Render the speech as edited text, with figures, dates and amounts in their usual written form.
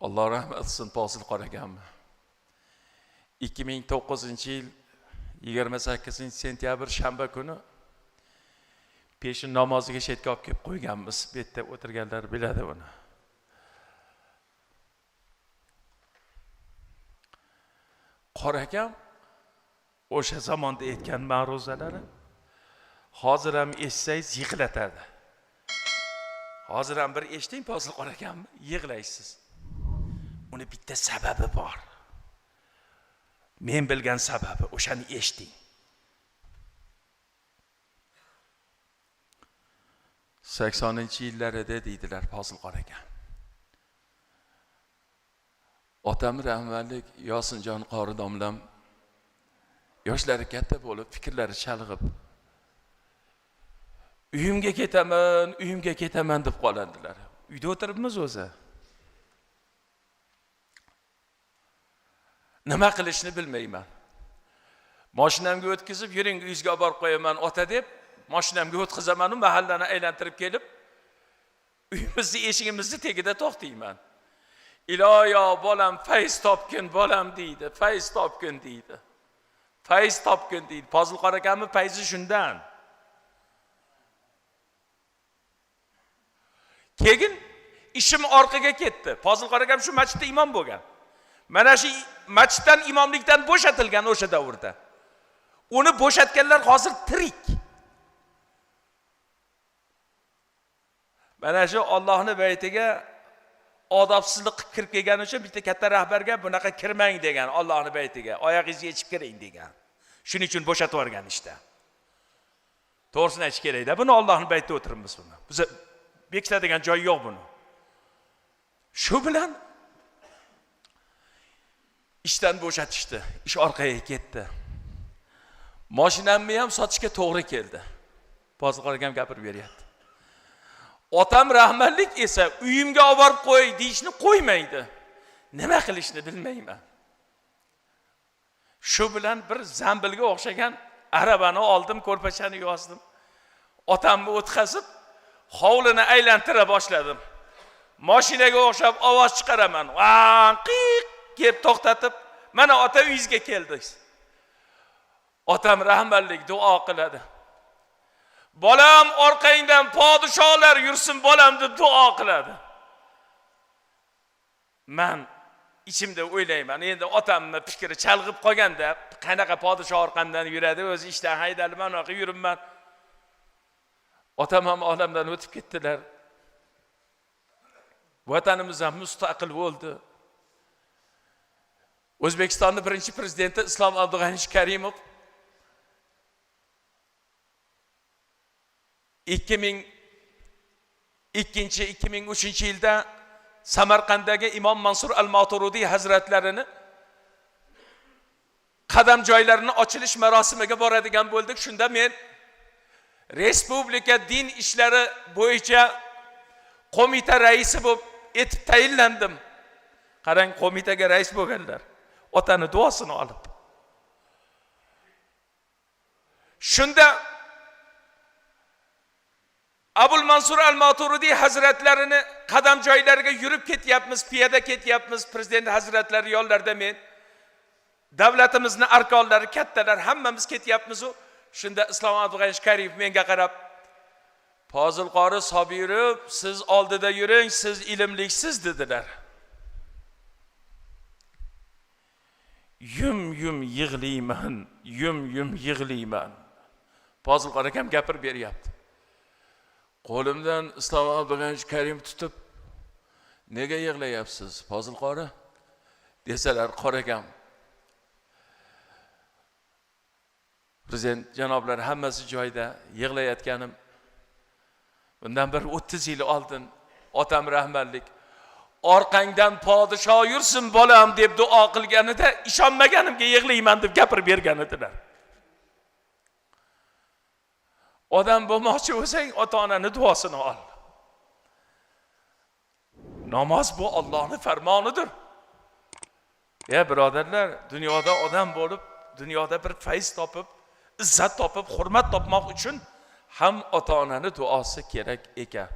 Alloh rahmat qilsin Fozil qori akamni. 2009-yil 28 sentyabr shanba kuni peshin namoziga chetga olib kelib qo'yganmiz. Bu yerda o'tirganlar biladi buni. Qori akam o'sha zamonda aytgan ma'ruzalari hozir ham eshitsangiz yig'latadi. Hozir ham bir eshiting Fozil qori akamni, yig'laysiz. Uni bitta sababi bor. Men bilgan sababi, o'shani eshiting. 80-yillarida deydilar Fozil qori akam. Otam rahmatlik Yosinjon qori domlam yoshlari katta bo'lib, fikrlari chalg'ib, uyimga ketaman, uyimga ketaman deb qoladilar. Uyda o'tiribmiz o'zi. Nima qilishni bilmayman. Mashinamga o'tkazib, yuring uyingizga olib borib qo'yaman ota deb, mashinamga o'tkazaman, mahallani aylantirib kelib, uyimizni eshigimizni tagida to'xtayman. Iloyo bolam fayz topgin bolam deydi, fayz topgin deydi. Fayz topgin deydi. Fozil qori akamni fayzi shundan. Keyin ishim orqaga ketdi. Fozil qori akam shu masjidda imom bo'lgan. Mana shu masjiddan imomlikdan bo'shatilgan o'sha davrda. Uni bo'shatganlar hozir tirik. Mana shu Allohning baytiga odobsizlik qilib kirib kelgani uchun bitta katta rahbarga bunaqa kirmang degan, Allohning baytiga oyog'ingizni yechib kiring degan. Shuning uchun bo'shatib yuborgan ishda. To'g'risini aytish kerakda, buni Allohning baytida o'tiribmiz buni. Biz bekitadigan joy yo'q buni. Shu bilan ishdan bo'shatishdi. Ish orqaga ketdi. Mashinamni ham sotishga to'g'ri keldi. Fozil qori akam gapirib beryapti. Otam rahmatlik esa uyimga olib borib qo'y deyishni qo'ymaydi. Nima qilishni bilmayman. Shu bilan bir zambilga o'xshagan arabani oldim, ko'rpachani yozdim. Otamni o'tkazib, hovlini aylantira boshladim. Mashinaga o'xshab ovoz chiqaraman. Van qiq kelib to'xtatib, mana ota uyingizga keldik. Otam rahmatlik duo qiladi. Bolam orqangdan podsholar yursin bolam deb duo qiladi. Men ichimda o'ylayman, endi otamni fikri chalg'ib qolganda, qanaqa podsho orqamdan yuradi, o'zi ishdan haydalib mana buyoqqa yuribman. Otam ham olamdan o'tib ketdilar. Vatanimiz ham mustaqil bo'ldi. O'zbekistonning birinchi prezidenti Islom Abdug'aniyevich Karimov 2002-2003-yilda Samarqanddagi Imom Mansur al-Maturidiy hazratlarini qadam joylarini ochilish marosimiga boradigan bo'ldik. Shunda men Respublika din ishlari bo'yicha qo'mita raisi bo'lib etib tayinlandim. Qarang, qo'mitaga rais bo'lganlar. Otani duosini olib. Shunda Abul Mansur al-Maturidiy hazratlarini qadam joylariga yurib ketyapmiz, piyoda ketyapmiz. Prezident hazratlari yonlarida men, davlatimizni arkonlari, kattalar hammamiz ketyapmiz u. Shunda Islom Abdug'aniyevich Karimov menga qarab, Fozil qori Sobirov, siz oldida yuring, siz ilmliksiz dedilar. Yum yum yig'layman, yum yum yig'layman. Fozil qori akam gapirib beryapti. Qo'limdan Islom Abdug'aniyevich Karimov tutib, nega yig'layapsiz Fozil qori desalar, qori akam, prezident janoblari hammasi joyida, yig'layotganim bundan bir 30 yil oldin otam rahmatlik orqangdan podsho yursin bolam deb duo qilganida ishonmaganimga yig'layman deb gapirib bergan edilar. Odam bo'lmoqchi bo'lsang ota-onani duosini ol. Namoz bu Allohning farmonidir. Ya birodarlar, dunyoda odam bo'lib, dunyoda bir fayz topib, izzat topib, hurmat topmoq uchun ham ota-onani duosi kerak ekan.